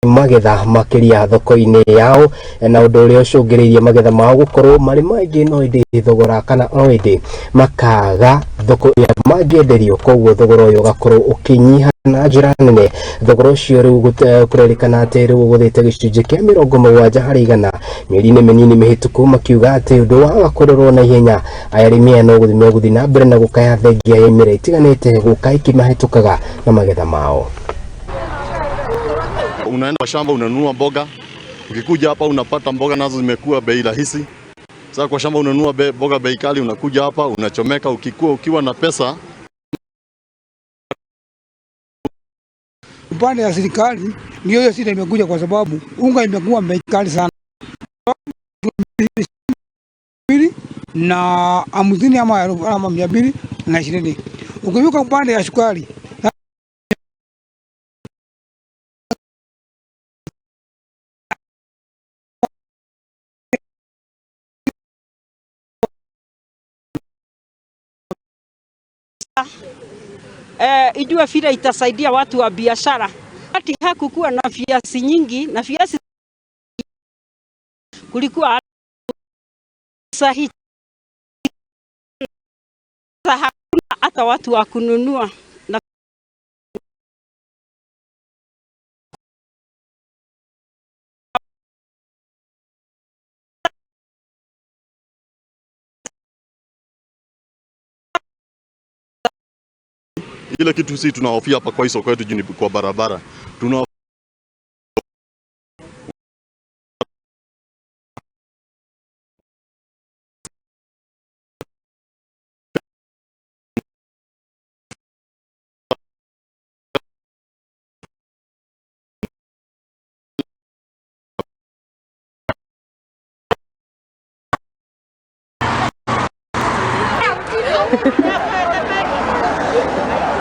Magetha makĩria thoko-inĩ yao na ũndũ ũrĩa ũcũngĩrĩirie magetha mao gũkorwo marĩ maingĩ, no ĩndĩ thogora kana no ĩndĩ makaga thoko ĩrĩa mangĩenderio, koguo thogora ũyũ ũgakorwo ũkĩnyiha na njĩra nene. Thogora ũcio rĩu kũrerĩkana atĩ rĩu ũgũthĩte gĩcunjĩ kĩa 70% mĩeri-inĩ mĩnini mĩhĩtũku, makiuga atĩ ũndũ waga kũrorwo na ihenya arĩmi aya no gũthiĩ megũthiĩ na mbere na gũkaya thengia ya imera itiganĩte gũka ikĩmahĩtũkaga na magetha mao. Unaenda shamba unanunua mboga, ukikuja hapa unapata mboga nazo zimekuwa bei rahisi. Sasa kwa shamba unanunua mboga bei kali, unakuja hapa unachomeka. Ukikuwa ukiwa na pesa Upande ya serikali ndio hiyo shida imekuja, kwa sababu unga imekuwa bei kali sana 250 ama 220. Ukifika upande ya sukari Ijue vile itasaidia watu wa biashara. Ati hakukuwa na viazi nyingi na viazi kulikuwa sahi, hakuna hata watu wa kununua na Ile kitu sisi tunahofia hapa kwa hii soko yetu juu kwa barabara tuna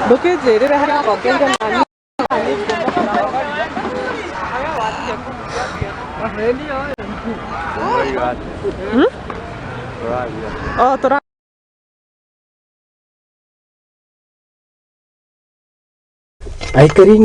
Ndũkĩnjĩrĩre harĩa ngongeire nani. Oh, tũra Aikari.